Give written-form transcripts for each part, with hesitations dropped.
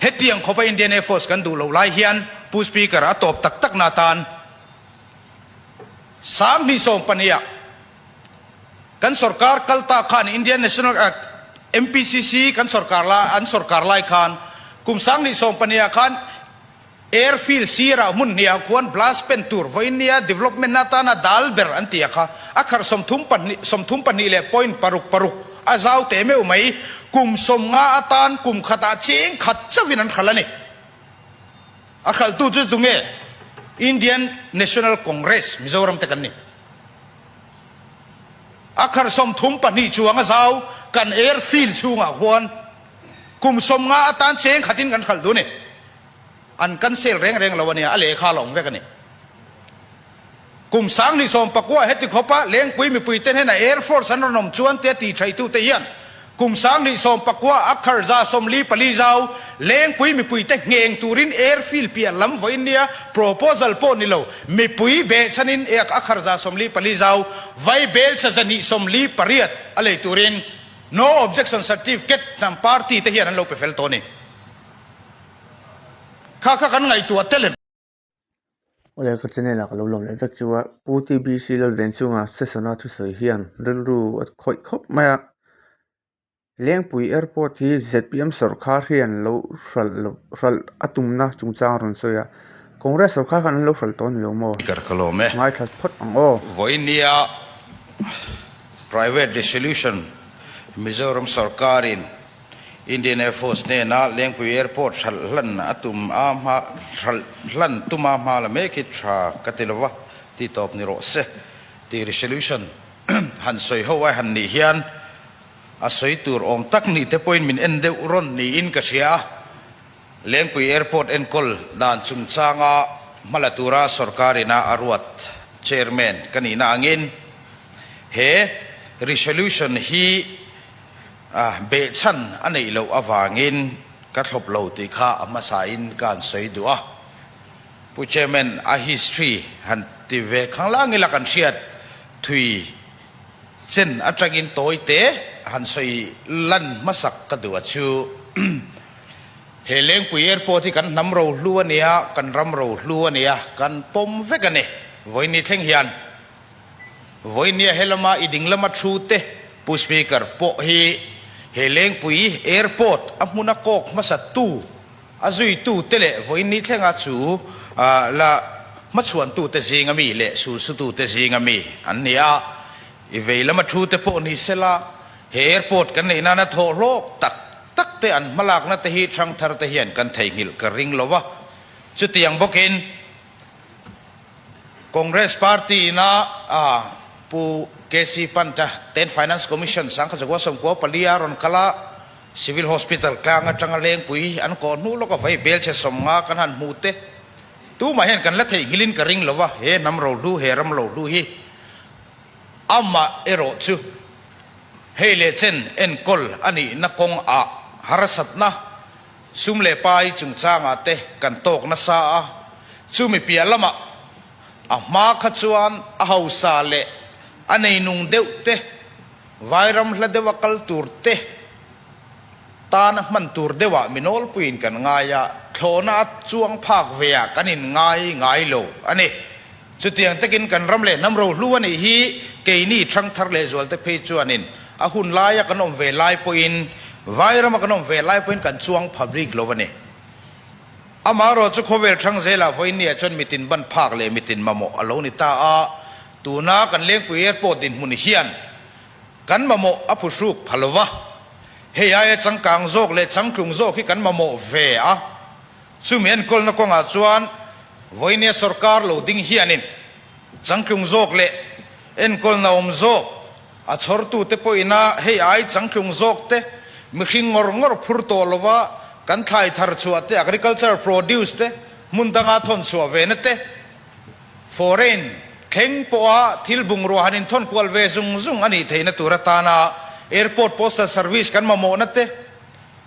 Hetiang khawpa Indian Air Force kan duh loh lai hian Pu Speaker a tawp tak tak na tan 2012 ah kan sorkar kal ta khan Indian National MPCC kan sorkar lai an sorkar lai khan kum 2012 ah khan Airfield sirah hmun hniah khuan blast pen tur vawiin nia development atana dal ber an ti a kha a kharh 32 32 leh point paruk paruk a zau teh meuh mai. Kum 50 atan kum khatah cheng khat chauhin an hralh a ni. A hralhtu chu tunge? Indian National Congress Mizoram te kan ni. A kharh 32 chuang a zau kan airfield chhungah khuan kum 50 atan cheng khatin kan hralh duh a ni. An cancel reng reng lo a nia, a lehkha a la awm vek a ni. Kum 2019 heti khawpa Lengpui mipuite hnena Air Force an rawn awm chuan tia ti thaitute hian kum 2019 a kharza 44 zau Lengpui mipuite ngheng turin airfield piah lam vawiin nia proposal pawh ni lo mipui behchhanin a kharza 44 zau vai belchha 248 a lei turin no objection certificate hnam party te hian an lo pe fel tawh a ni. Kha kha kan ngaihtuah tel em? Awle ka channel ah ka lo lawm leh vek chu a, Pu TBC Lalvenchunga session a thusawi hian rilru a khawih khawp mai a, Lengpui airport hi zpm sawrkar hian lo hralh loh hralh a tumna chungchang a rawn sawi a, Congress sawrkar khan an lo hralh tawh a ni lo maw? Speaker ka lawm e. Ngaithla phawt ang aw. Vawinia Private Resolution Mizoram sawrkarin Indian Air Force hnena Lengpui Airport hralh hlan a tum a hma hralh hlan tuma hma la mek hi tha ka ti lova ti tawp ni rawh se tih resolution han sawi ho ai han nih hian a sawi tur awm tak nih te pawhin min en deuh rawn niin ka hria a. Lengpui Airport enkawl dan chungchanga hmala tura sorkarina a ruat Chairman ka nihna angin he resolution hi A behchhan a neih loh avangin ka thlawp lo tih kha a hmasain ka han sawi duh a. Pu Chairman, a history han ti ve khanglang ila kan hriat thui chen atangin tawi te han sawi lan hmasak ka duh a chu. He Lengpui Airport hi kan hnam rohlu a nia, kan ram rohlu a nia, kan pawm vek a ni. Vawiin ni thleng hian Vawinia helama i ding lama thu te Pu Speaker pawh hi he Lengpui Airport a hmuna kawk hmasa tu a zuitu te leh vawiin ni thlenga chu la hmachhuantu te zinga mi leh sulsutu te zinga mi an ni a. I vei lama thu te pawh ni sela he airport kan neih nana thawh hlawk tak tak te an hmalakna te hi thangthar te hian kan theihnghilh ka ring lo va. Chutiang bawkin. Congress Party ina Pu KC Pant-a ten Finance Commission 1994 a rawn kal a, Civil Hospital tlang atanga Lengpui an kawh hnu lawka vai belchhe 50 kan han hmu te tumah hian kan la theihnghilhin ka ring lo va, he hnam rohlu, he ram rohlu hi amah erawh chu hei leh chen enkawl a nihna kawng ah harsatna Sum leh pai chungchangah te kan tawk nasa a, chumi piah lamah a hma kha chuan a hausa leh a neinung deuh te, vairam hla deuha kal tur te tana hman tur deuhah mi nawlpuiin kan ngai a, thlawhna a chuang phak veah kan inngai ngai lo a ni. Chutiang takin kan ram leh hnam rohlu a nih hi keini thangthar leh zualte phei chuanin a hun laia kan awm ve lai pawhin Vairama kan awm ve lai pawhin kan chuang pha bik lo a ni. Amaherawh chu khawvel thang zelah vawiinniah chuan mitin ban phak leh mitin mamawh a lo ni ta a, tuna kan Lengpui Airport dinhmun hian kan mamawh a phuhruk pha lo va, hei aia changkang zawk leh changtlung zawk hi kan mamawh ve a. Chumi enkawlna kawngah chuan vawinia sorkar lo ding hianin changtlung zawk leh enkawlna awm zawk a chhawrtute pawhina hei ai changtlung zawk te mihring ngawr ngawr phur tawh lova kan thlai thar chhuah te, agriculture produce te hmun danga thawn chhuah vena te, foreign thleng pawha thil bungrua han inthawn kual ve zung zung a nih theihna tur atana airport postal service kan mamawhna te,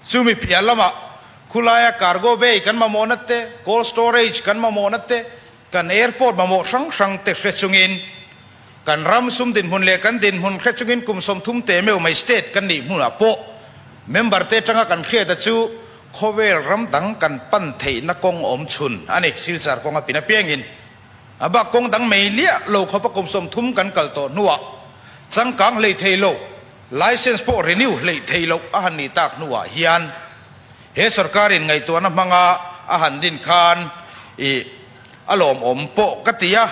Chumi piah lamah khulaia cargo bay kan mamawhna te, cold storage kan mamawhna te, kan airport mamawh hrang hrang te hre chungin, kan ram sum dinhmun leh kan dinhmun hre chungin kum 30 te meuh mai state kan nih hmunah pawh member te atanga kan hriata chu Khawvel ram dang kan pan theihna kawng awm chhun a ni, Silchar kawnga pin apiangin. A bak kawng dang mei liah lo khawpa kum 30 kan kal tawh hnuah changkang hlei thei lo, licence pawh renew hleih thei loh a han nih tak hnuah hian he sorkarin ngaihtuahna hmanga a han din khan i a lawmawm pawh ka ti a,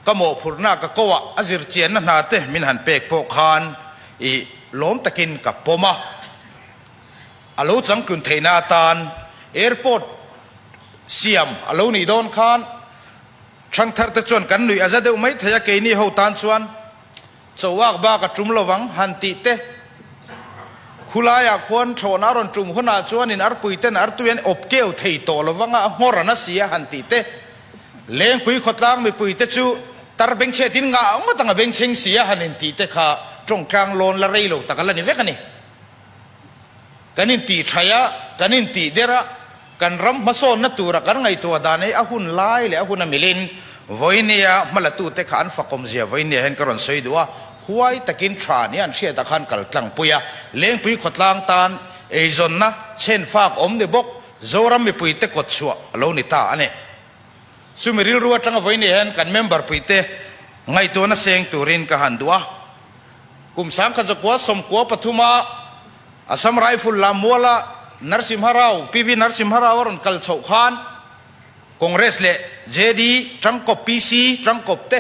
ka mawhphurhna ka ko ah a zirchianna hna te min han pek pawh khan i lawm takin ka pawm a. A lo changtlun theihna atan airport siam a lo nih dawn khan Thangthar te chuan kan nuih a za deuh mai thei a, keini ho tan chuan chauak bak a tum lovang han tih te. Khulaiah khuan thlawhna a rawn tum hunah chuan in arpui ten artui an awp keu thei tawh lovang a, a nghawr a na si a han tih te. Lengpui khawtlang mipui te chu tar bengchhetin ngah ngawt ang a bengchheng si a han intih te kha tawngtlang lawn la rei lo tak a la ni vek a ni. Kan intih thaih a, kan intih der a, kan ram hmasawnna tura kan ngaihtuah dan hi a hun lai leh a hun a milin vawinia hmalatute kha an fakawmzia vawinia hian ka rawn sawi duh a, huai takin tha nia an hriatah khan kal tlangpui a, Lengpui khawtlang tan eizawnna chhenfak awm ni bawk Zoram mipuite kawtchhuah a lo ni ta a ni. Chumi rilru atanga vawinia hian kan member puite ngaihtuahna seng turin ka han duh a. Kum 1993 Assam Rifle Lammuala Narsimha Rao, PV Narsimha Rao a rawn kal chhoh khan Congress leh JD tangkawp PC tangkawp te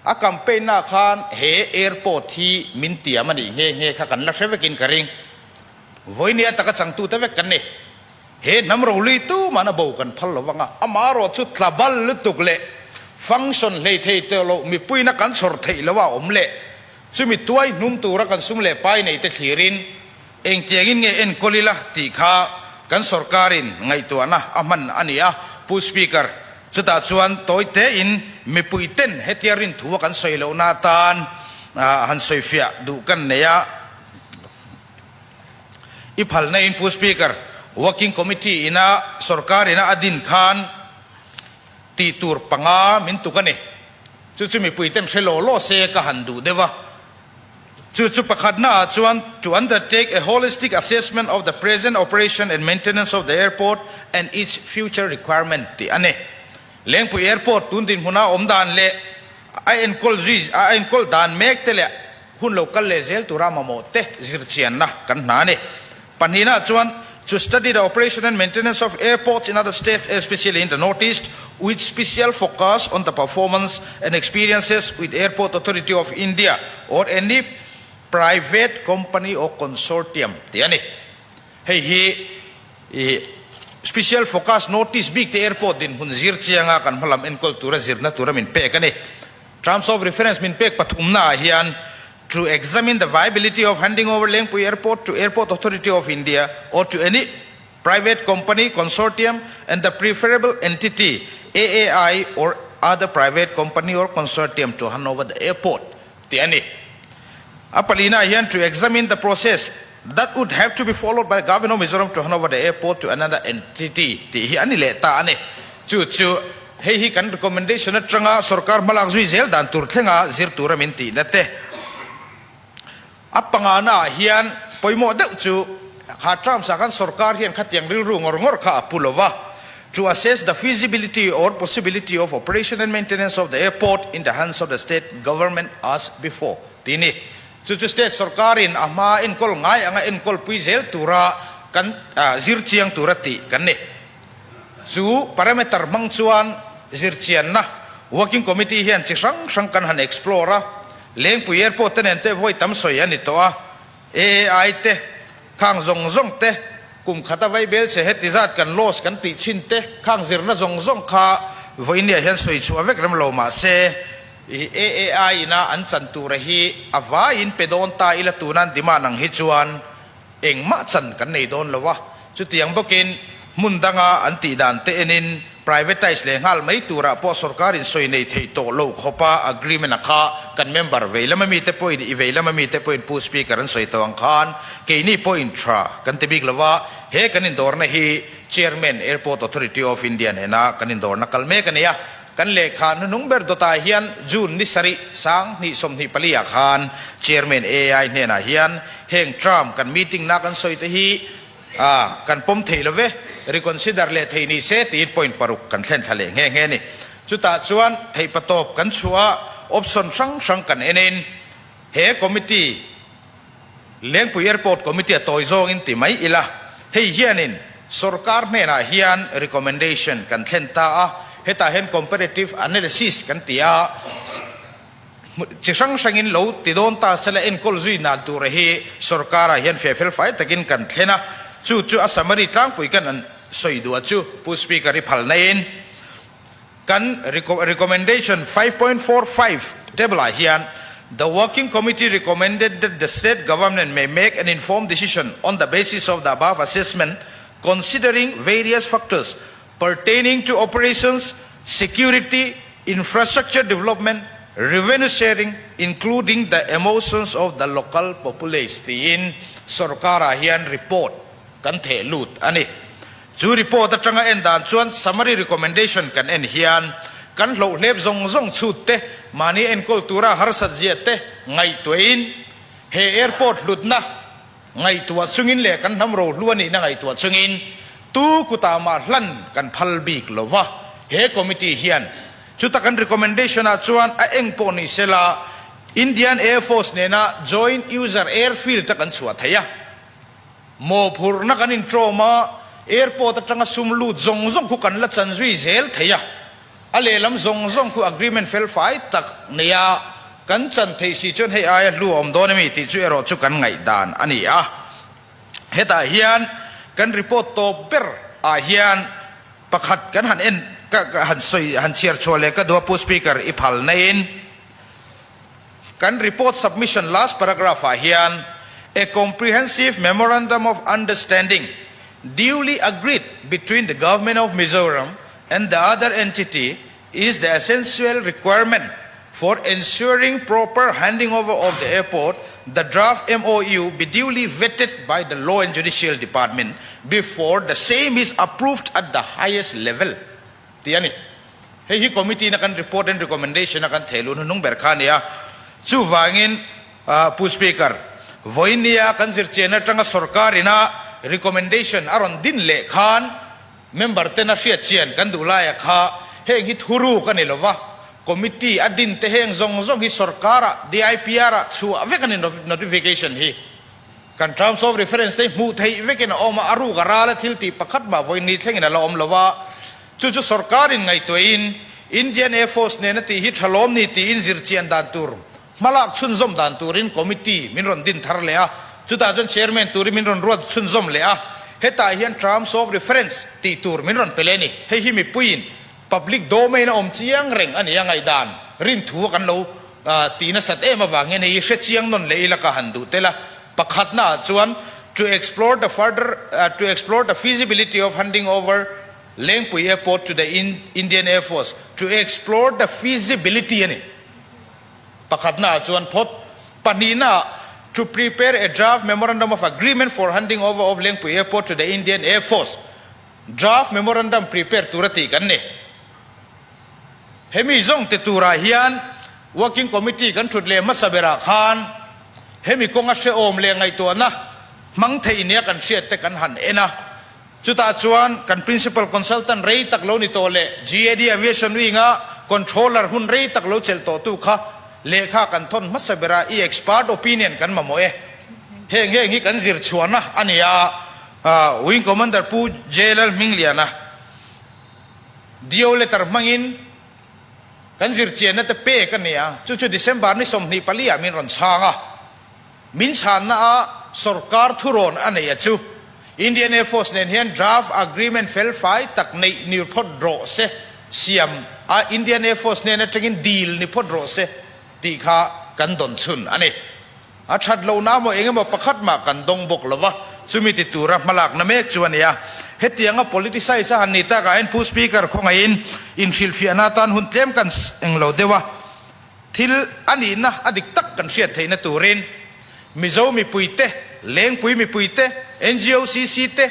a campaign na khan he airport hi min tiam a nih nghe nghe kha kan la hre vekin ka ring. Vawinia taka changtute vek kan ni. He hnam roli tu mahna bo kan phal lo vang a, amaherawh chu tla bal lutuk leh function hlei thei tawh loh mipuina kan chhawr theih lo a awm leh chumi tuai hnum tura kan sum leh pai nei te thlirin engtiangin nge enkawl ila tih kha kan sorkarin ngaihtuahna a hman a ni a, Pu Speaker, chutah chuan tawi tein mipui ten hetia rinthua kan sawi lohna atan han sawifiah duh kan nei a. I phalna in Pu Speaker, Working Committee ina sorkar ina a din khan tih tur panga min tuk a ni. Chu chu mipui ten hre law law se ka han duh deuh a. Chu chu pakhatna ah chuan to undertake a holistic assessment of the present operation and maintenance of the airport and its future requirement tih a ni. Lengpui Airport tun dinhmuna awm dan leh a enkawl zui a enkawl dan mek te leh Hun lo kal leh zel tura mamawh te zirchianna kan hna a ni. Pahnihna chuan, To study the operation and maintenance of airports in other states especially in the North East with special focus on the performance and experiences with Airport Authority of India or any private company or consortium tih a ni. Hei hi i special focus North East bik te airport dinhmun zirchianga kan hmalam enkawl tura zirna tura min pek a ni. Terms of reference min pek pathumna ah hian to examine the viability of handing over Lengpui Airport to Airport Authority of India or to any private company, consortium and the preferable entity, AAI or other private company or consortium to hand over the airport tih a ni. A palina ah hian to examine the process that would have to be followed by the Government of Mizoram to hand over the airport to another entity tih hi a ni leh ta a ni. Chu chu Hei hi kan recommendation atanga sorkar hmalak zui zel dan tur thlenga zir tura min tihna te. A pangana ah hian pawimawh deuh chu kha terms ah khan sorkar hian khatiang rilru ngawr ngawr kha a pu lo va, to assess the feasibility or possibility of operation and maintenance of the airport in the hands of the state government as before tih ni. Chu chu state sorkarin a hma enkawl ngai anga enkawl pui zel tura kan zir chiang tura tih kan ni. Chu parameter hmang chuan zirchianna Working Committee hian chi hrang hrang kan han explore a, Lengpui Airport te nen te vawi tam sawi a ni tawh a, AAI te, khang zawng zawng te, kum khata vai bel che heti zat kan loss kan tih chhin te, khang zirna zawng zawng kha vawinia hian sawi chhuah vek rem lo mah se, AAI ina an chan tura hi a vaiin pe dawn ta ila tunan demand ang hi chuan Engmah chan kan nei dawn lo a, chutiang bawkin hmun danga an tih dan te enin privatise leh nghal mai turah pawh sorkarin sawi nei thei tawh lo khawpa agreement a kha kan member vei lama mite pawhin i vei lama mite pawhin Pu Speaker an sawi tawh ang khan keini pawhin tha kan ti bik lo a, he kan indawrna hi Chairman Airport Authority of India nena kan indawrna kal mek a ni a. Kan lehkha hnuhnung ber dawtah hian June ni sarih 2024 ah khan Chairman AI hnenah hian heng term kan meeting na kan sawi te hi A, kan pawm thei lo ve, reconsider leh thei ni se tiin point paruk kan thlen thla leh nghe nghe a ni. Chutah chuan theihpatawp kan chhuah a, option hrang hrang kan enin he committee, Lengpui Airport Committee a tawi zawngin ti mai ila, hei hianin sorkar hnenah hian recommendation kan thlen ta a, hetah hian comparative analysis kan ti a, chi hrang hrangin lo ti dawn ta sela enkawl zui nan tura hi sorkarah hian feh fel fai takin kan thlen a, chu chu a summary tlangpui kan an sawi duh a chu Pu Speaker i phal naiin kan recommendation 5.45 table-ah hian The working committee recommended that the state government may make an informed decision on the basis of the above assessment considering various factors pertaining to operations, security, infrastructure development, revenue sharing including the emotions of the local populace tiin sorkar-ah hian report kan theh lut a ni. Chu report atanga en dan chuan summary recommendation kan en hian kan hlohhlep zawng zawng chhut te, mahni enkawl tura harsat zia te ngaihtuahin he airport hlutna ngaihtuah chungin leh kan hnam rohlu a nihna ngaihtuah chungin tu kutah mah hlan kan phal bik lo va. He committee hian chuta kan recommendation ah chuan a eng pawh ni sela Indian Air Force nena joint user airfield a kan chhuah thei a. Mawhphurhna kan intrawm a, airport atanga sum lut zawng zawng khu kan la chan zui zel thei a, a lehlam zawng zawng khu agreement fel fai tak nei a kan chan theih si chuan hei aia hlu a awm dawn emi tih chu erawh chu kan ngaihdan a ni a. Hetah hian kan report tawp ber ah hian pakhat kan han en ka han sawi han chhiar chhuah leh ka duh a Pu Speaker i phal naiin. Kan report submission last paragraph ah hian A comprehensive memorandum of understanding duly agreed between the Government of Mizoram and the other entity is the essential requirement for ensuring proper handing over of the airport, the draft MOU be duly vetted by the Law and Judicial Department before the same is approved at the highest level. Tih a ni. Hei hi committee in a kan report and recommendation a kan theh luh hnuhnung ber kha a ni a. Chuvangin Pu Speaker, vawinia kan zirchian atanga sorkar ina recommendation a rawn din leh khan member tena hriat chian kan duh laia kha heng hi thuruk a ni lo va, committee a din te heng zawng zawng hi sorkara DIPR ah chhuah vek a ni notification hi. Kan terms of reference te hi hmuh theih vekin a awm a, a ruk a ral a thil tih pakhat mah vawiin ni thlengin a la awm lo va. Chu chu sorkarin ngaihtuahin Indian Air Force nena tih hi tha lawm ni tiin zirchian dan tur, hmalak chhunzawm dan turin committee min rawn din thar leh a, chutah chuan chairman turin min rawn ruat chhunzawm leh a, hetah hian terms of reference tih tur min rawn pe leh a ni. Hei hi mipuiin public domain a awm chiang reng a ni a, ngaihdan rinthu a kan lo tih nasat em avangin hei hi hre chiang nawn leh ila ka han duh tel a. Pakhatna ah chuan to explore the further to explore the feasibility of handing over Lengpui Airport to the Indian Air Force to explore the feasibility a ni. Pakhatna ah chuan phawt. Pahnihna ah to prepare a draft memorandum of agreement for handing over of Lengpui Airport to the Indian Air Force draft memorandum prepare tura tih kan ni. Hemi zawng ti turah hian Working Committee kan thut leh hmasa berah khan hemi kawnga hrehawm leh ngaihtuahna hmang theih nia kan hriat te kan han en a. Chutah chuan kan Principal Consultant rei tak lo ni tawh leh GAD Aviation Wing-a Controller hun rei tak lo chelh tawhtu kha lehkha kan thawn hmasa berah i expert opinion kan mamawh e. Heng heng hi kan zir chhuahna a ni a, Wing Commander Pu JLL Hmingliana. Dio letter hmangin kan zirchianna te pek a ni a, chu chu December ni 24 ah min rawn chhang a. Min chhanna ah sorkar thurawn a nei a chu Indian Air Force nen hian draft agreement fel fai tak neih ni phawt rawh se, siam a Indian Air Force hnen atangin dil ni phawt rawh se tih kha kan dawn chhun a ni. A that lohna maw eng emaw pakhat mah kan dawng bawk lo va, chumi ti tura hmalakna mek chu a ni a. Hetianga politicise a han ni takah hian Pu Speaker khawngaihin inhrilhfiahna atan hun tlem kan eng lo deuh a, thil a nihna a dik tak kan hriat theihna turin Mizo mipuite, Lengpui mipuite, NGOCC te,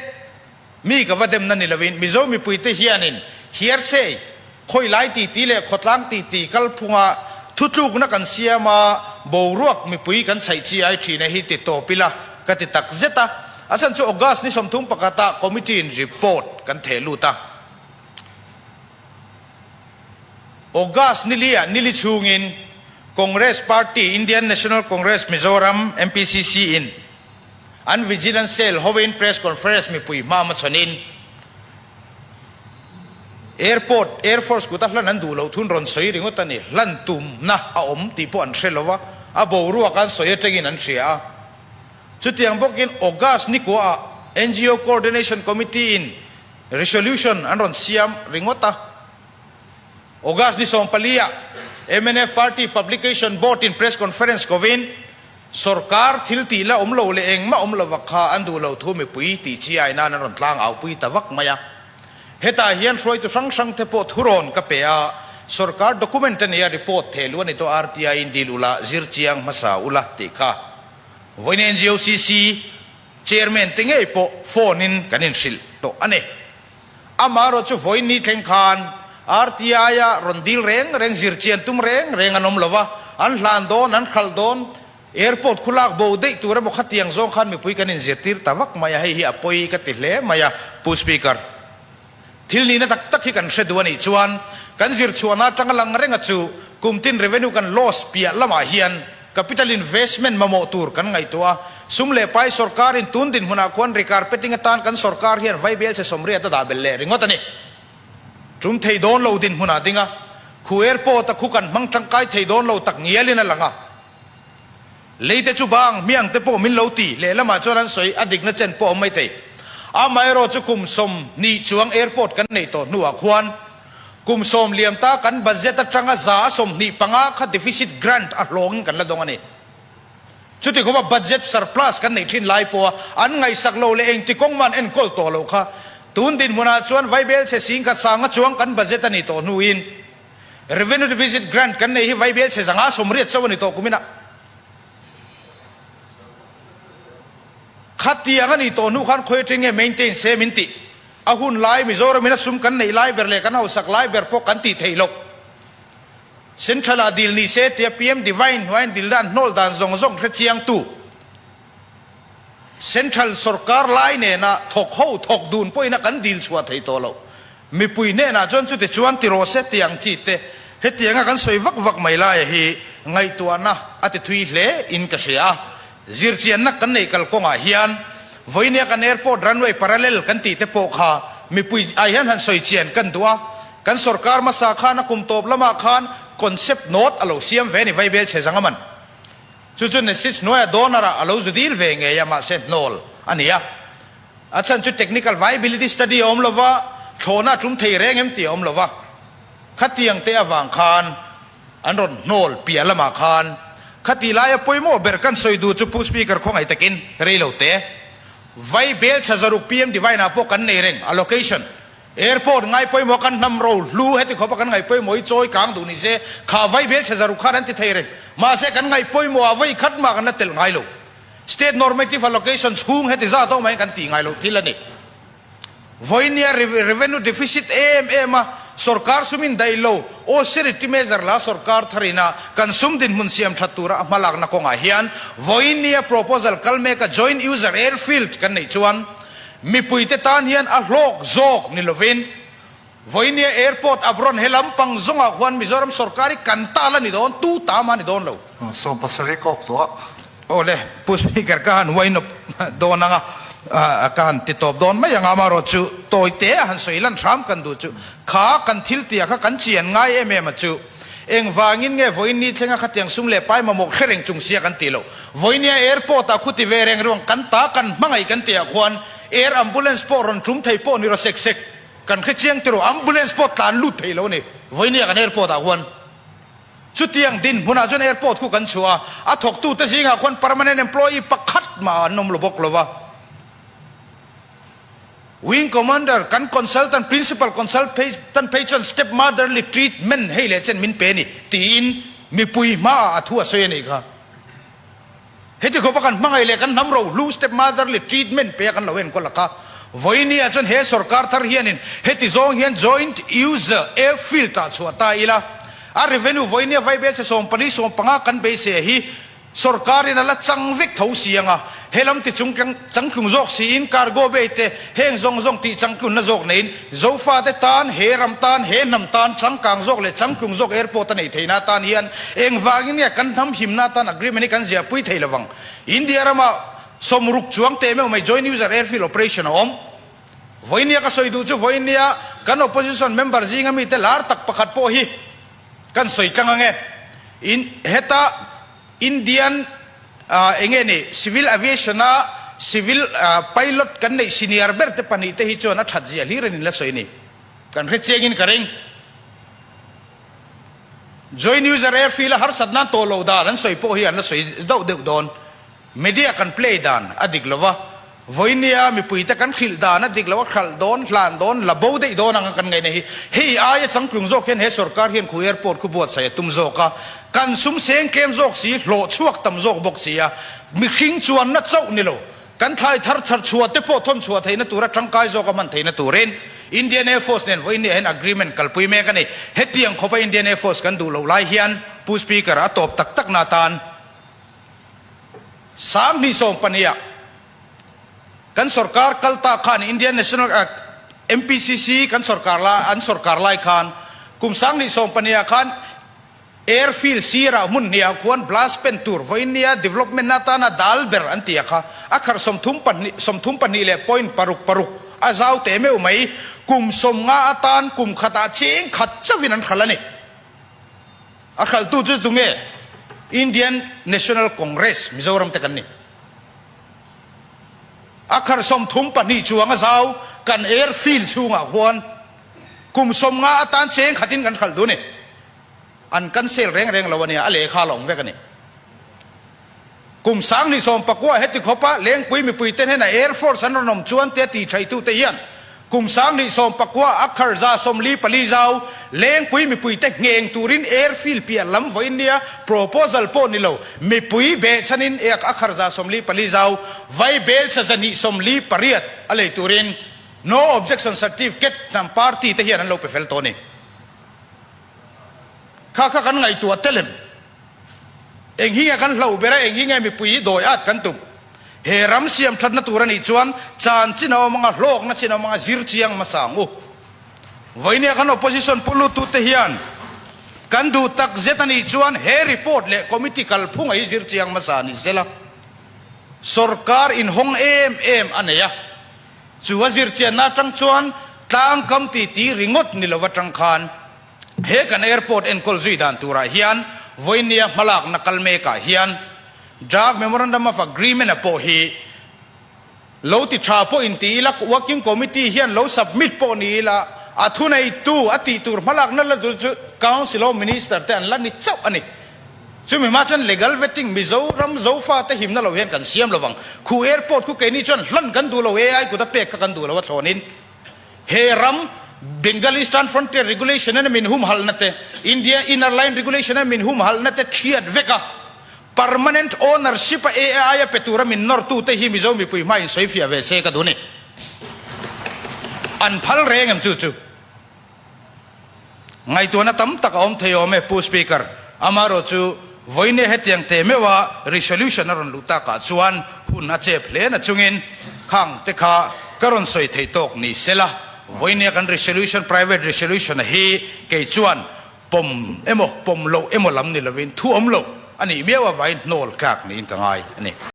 Mi ka va demna ni lovin Mizo mipuite hianin hearsay, khawilai titi leh khawtlang titi kalphunga thutlukna kan siam a, boruak mipui kan chhaih chi ai thina hi ti tawp ila ka ti tak zet a. A chhan chu August ni 30 pakhatah committee in report kan theh lut a. August ni liah nili chhungin Congress Party, Indian National Congress Mizoram, MPCC, in an Vigilance Cell hovin press conference mipui hma hmachhawn-in Airport, Air Force kuta hlan an duh loh thun rawn sawi ringawt a ni. Hlan tumna a awm tih pawh an hre lo va, a boruak an sawi atangin an hria a. Chutiang bawkin August ni kuaah NGO Coordination Committee in Resolution an rawn siam ringawt a. August ni 14 ah mnf Party Publication Board in Press Conference kovin sorkar thil tih la awm lo leh engmah awm lova kha an duh lo thu mipui tih chi ai nan an rawn tlang au pui ta vak mai a. Hetah hian hruaitu hrang hrang te pawh thurawn ka pe a, sorkar document a nia report theh luh a ni tawh RTI in dil ula zir chiang hmasa ula tih kha vawiin NGOCC Chairman te ngei pawh phone in kan inhrilh tawh a ni. Amaherawh chu vawiin ni thleng khan RTI a rawn dil reng reng zir chian tum reng reng an awm lo va, an hlan dawn, an hralh dawn, airport khu lak bo daih tur emaw khatiang zawng khan mipui kan inzirtir ta vak mai a, hei hi a pawi ka ti hle mai a, Pu Speaker. Thil nihna tak tak hi kan hre duh a nih chuan kan zir chhuahna atanga lang renga chu kum tin revenue kan loss piah lamah hian capital investment mamawh tur kan ngaihtuah a, sum leh pai sorkarin tun dinhmunah khuan recarpeting atan kan sorkar hian vaibel che 80 a dah belh leh ringawt a ni. Tum thei dawn lo dinhmunah ding a, khu airport a khu kan hmang tangkai thei dawn lo tak ngialin a lang a. Lei te chu bang hmiang te pawh min lo ti, lehlamah chuan an sawi a dikna chen pawh a awm mai thei. Amaherawh chu kum 20 chuang airport kan neih tawh hnuah khuan kum 10 liam ta kan budget atanga 25% kha deficit grant a hlawngin kan la dawng a ni. Chuti khawpa budget surplus kan neih thin lai pawha an ngaihsak lo leh engti kawng mah an enkawl tawh loh kha tun dinhmunah chuan vaibel chhe singkhat sanga chuang kan budget a nih tawh hnuin Revenue Deficit Grant kan nei hi vaibel chhe 180 chauh a ni tawh kuminah. Khatiang a ni tawh hnu khan khawi atang nge maintain se min tih. A hun lai Mizoram in a sum kan neih lai ber leh kan hausak lai ber pawh kan tih theih loh. Central ah dil ni se tia PM Divine hnuaiin dil dan hnawl dan zawng zawng hre chiang tu Central sorkar lai nena thawk ho thawk dun pawhin a kan dil chhuah thei tawh loh. Mipui hnenah chuan chuti chuan ti rawh se tih ang chi te hetianga kan sawi vak vak mai laia hi ngaihtuahna a ti thui hle in ka hria a. Zirchianna kan neih kalkawngah hian vawinia kan airport runway parallel kan tih te pawh kha mipui ai hian han sawi chian kan duh a. Kan sorkar hmasa khan a kum tawp lamah khan concept note a lo siam ve a ni vaibel chhe zanga man. Chu chu Nesis hnuaia donor ah a lo zu dil ve ngei a mahse hnawl a ni a. A chhan chu technical viability study a awm lo va, thlawhna a tum thei reng em tih a awm lo va. Khatiang te avang khan an rawn hnawl piah lamah khan khati laia pawimawh ber kan sawi duh chu Pu Speaker khawngaih takin rei lo te. Vai bel chha 600 PM Divine ah pawh kan nei reng allocation Airport ngai pawimawh kan hnam ro hlu heti khawpa kan ngaih pawimawh hi chawi kang duh ni se kha vai bel chhe 600 khan an ti thei reng. Mahse kan ngaih pawimawh ah vawi khat mah kan la telh ngai lo. State normative allocation chhung heti zat awm ah hian kan tih ngai loh thil a ni. Vawinia revenue deficit em em a sorkar sum in daih lo austerity measure la sorkar thar ina kan sum dinhmun siam that tura a hmalakna kawngah hian vawinia proposal kal mek a joint user airfield kan neih chuan mipuite tan hian a hlawk zawk ni lovin vawinia airport abron he lampang zawngah khuan Mizoram sorkar hi kan tal a ni dawn tu ta mah a ni dawn lo. 70 kawk tawh. Aw le, Pu Speaker ka han wind up dawn anga ka han ti tawp dawn mai anga amaherawh chu tawi te a han sawi lan hram kan duh chu kha kan thil tia kha kan chian ngai em em a chu engvangin nge vawiin ni thlenga khatiang sum leh pai mamawh hre reng chung sia kan tih loh vawinia airport ah khuti ve reng ruang kan ta kan hmangaih kan tih ah khuan air ambulance pawh rawn tum thei pawh ni rawh sek sek kan hre chiang tiraw ambulance pawh tlan lut thei lo a ni vawinia kan airport ah khuan. Chutiang dinhmunah chuan airport khu kan chhuah a, a thawktute zingah khuan permanent employee pakhat mah an awm lo bawk lo va. Wing Commander, kan consultant, principal consultant phei chuan step motherly treatment hei leh chen min pe a ni tiin mipui hmaah a thu a sawi a nih kha. Heti khawpa kan hmangaih leh kan hnam rohlu step motherly treatment pe a kan lo enkawl a kha. Vawinia chuan he sorkar thar hianin heti zawng hian joint user airfield ah chhuah ta ila, a revenue vawinia vaibel chhe 14, 15 kan beisei hi. Sorkarin a la chang vek tho si ang a, he lam ti chung changtlung zawk siin cargo bay te heng zawng zawng tih changtlunna zawk neiin Zofate tan, he ram tan, he hnam tan changkang zawk leh changtlung zawk airport a neih theihna atan hian engvangin nge kan hnam himna atan agreement hi kan ziahpui thei lovang. India rama sawmruk chuang teh meuh mai joint user airfield operation a awm. Vawinia ka sawi duh chu vawinia kan opposition member zinga mite lar tak pakhat pawh hi kan sawi tlang ange. In heta Indian enge ni civil aviation a civil pilot kan neih senior ber te pahnih te hi chuan a that zia hlir an in la sawi a ni. Kan hre chiang in ka ring. Joint user airfield a harsat nan tawh loh dan an sawi pawh hi an la sawi deuh deuh dawn. Media kan play dan a dik lo va, vawinia mipuite kan hrilh dan a dik lo a, hralh dawn, hlan dawn, la bo daih dawn anga kan ngaihna hi hei aia changtlung zawk hian he sorkar hian khu airport khu buatsaih a tum zawk a, kan sum seng tlem zawk si, hlawh chhuak tam zawk bawk si a, mihring chuanna chauh ni lo, kan thlai thar thar chhuah te pawh thawn chhuah theihna tura tangkai zawk a hman theihna turin Indian Air Force nen vawinia hian agreement kalpui mek a ni. Hetiang khawpa Indian Air Force kan duh loh lai hian Pu Speaker a tawp tak takna atan 2012 ah kan sorkar kal ta khan Indian National MPCC kan sorkar lai an sorkar lai khan kum 2012 ah khan airfield sirah hmun hnih ah khuan blast pen tur vawinia development atana dal ber an ti a kha a kharh 32 32 leh point paruk paruk a zau teh meuh mai kum 50 atan kum khatah cheng khat chauhin an hralh a ni. A hralhtu chu tunge? Indian National Congress Mizoram te kan ni. A khar 32 chuang a zau kan airfield chhungah khuan kum 50 atan cheng khatin kan hralh duh a ni. An cancel reng reng lo a nia, a lehkha la awm vek a ni. Kum 2019 heti khawpa Lengpui mipuite hnena Air Force an rawn awm chuan tia ti thaitute hian kum 2019 a khar 44 zau Lengpui mipuite ngheng turin airfield piah lam vawiin nia proposal pawh ni lo mipui behchhanin a khar 44 zau vai belchha 248 a lei turin No Objection Certificate hnam party te hian an lo pe fel tawh a ni. Kha kha kan ngaihtuah tel em? Eng hi nge kan hlauh ber a, eng hi nge mipui hi dawi at kan tum? He ram siam thatna tur a nih chuan chan chin a awm anga, hlawkna chin a awm anga, zir chiang hmasa ang u. Vawinia kan opposition pu luttute hian kan duh tak zet a nih chuan he report leh committee kalphunga hi zir chiang hmasa ni sela, sorkar inhawng em em a nei a, chu a zir chianna atang chuan tlangkam titi ringawt ni lo atang khan, He kan airport enkawl zui dan turah hian vawinia hmalakna kal mekah hian Draft Memorandum of Agreement a pawh hi lo ti tha pawh in ti ila, Working Committee hian lo submit pawh ni ila, a thuneitu a tih tur hmalakna la tur chu Council of Minister te an la ni chauh a ni. Chumi hma chuan legal vetting Mizoram Zofate himna lo hian kan siam lovang. Khu airport khu keini chuan hlan kan duh lo, AI kut a pek kha kan duh lo a thlawnin. He ram Bengal Eastern Frontier Regulation in a min humhalhna te, India Inner Line Regulation in a min humhalhna te thiat vek a, permanent ownership a AAI a pe tura min nawrtu te hi Mizo mipui hma in sawi fiah ve se ka duh ni. An phal reng em chu chu? Ngaihtuahna tam tak a awm thei awm e Pu Speaker. Amaherawh chu vawiin hetiang teh meuha resolution a rawn luh takah chuan hun a chep hle na chungin khang te kha ka rawn sawi theih tawk ni sela vawiin kan resolution private resolution a hi kei chuan pawm emaw pawm loh emaw lam ni lovin thu awm lo a nih miau avangin hnawl tlak niin ka ngai a ni.